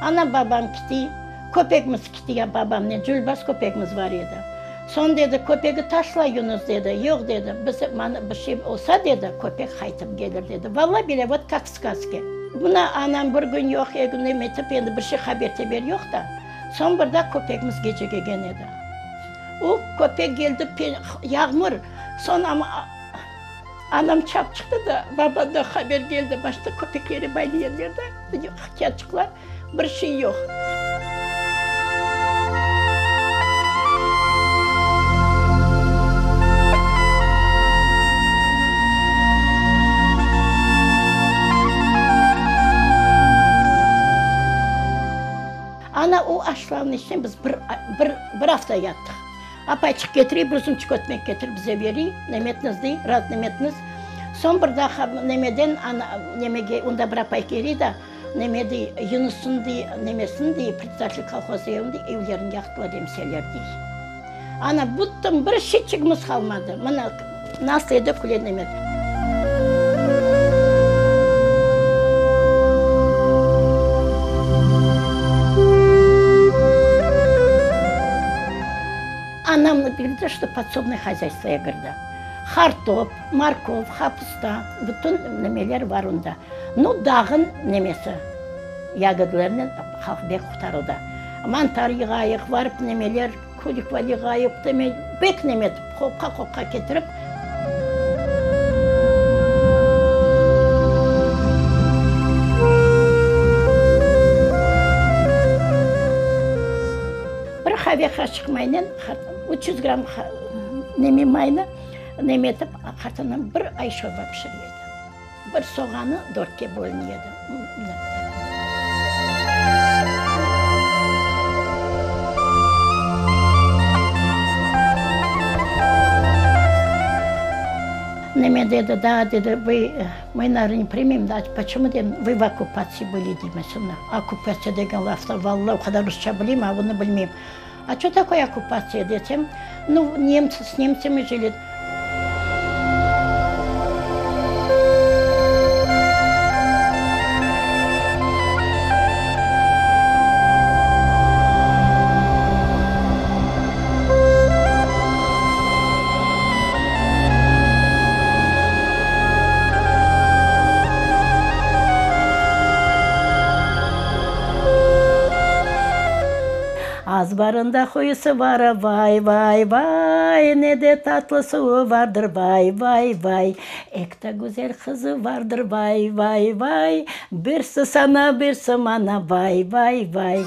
Ana babam kiti, köpegimiz kiti ya babamnen, Cülbas köpegimiz bar edi. Soñ dedi, köpegi taşla, Yunus, dedi, yoq, dedi, biz, mana bir şey olsa, dedi, köpek qaytıp gelir, dedi. Valla bile, vot kak v skazke. Mına anam bir kün yoq, eki kün emetip, endi bir şey haber-teber yoq da. Soñ bir daa köpegimiz gece kelgen edi. O köpek keldi, yağmur, soñ amma anam çap çıqtı da, babamdan haber keldi, başta köpekleri baylayanlar da, kerçikler, bir şey yoq. Ana o aşlarnıñ içine biz bir, bir, bir afta yattıq. Apayçıq ketire, bir zumçıq ötmek ketirip bize bere, nemetniz dey, raz nemetniz. Soñ bir daha nemeden, ana, nemege, onda bir apay kele da, neme dey, Yunusnıñ dey, nemesini dey, predsedatel kolhoz evini dey, evlerini yaqtılar emseler dey. Ana, bütün bir şeyçigimiz qalmadı. Mına, nasıl edi küle nemet. Anam bildi, şto podsobnoye hozyaystvoya kirdi. Hartop, morkov, hapusta, bütün nemeler bar onda. Nu, dağın nemesi, yagodlarnen halq bek qurtarıldı. Mantar yığayıq, varıp nemeler, Klükva yığayıq, deme, bek neme etip, qopqa-qopqa ketirip. Bir qave qaşıq maynen, 300 gramm neme maynı neme etip, qartanam bir ay şorba pişire edi. Bir soğanı dörtke bölün edi. Neme dedi, daa dedi, vı, mı, naverno, ne primem, da, poçemu dedim, vı v okkupatsiya bıli, deyim, Okkupatsiya degen laflar, valla, o qadar rusça bileyim, a bunı bilmeyim. A ço takoye okkupatsiya desem, nu, nemtsı, s nemtsami jili. Azbarında quyusı var, vay, vay, vay, Ne de tatlı suvu vardır, vay, vay, vay. Ekte güzel qızı vardır, vay, vay, vay, Birsi sana, birsi mana, vay, vay, vay.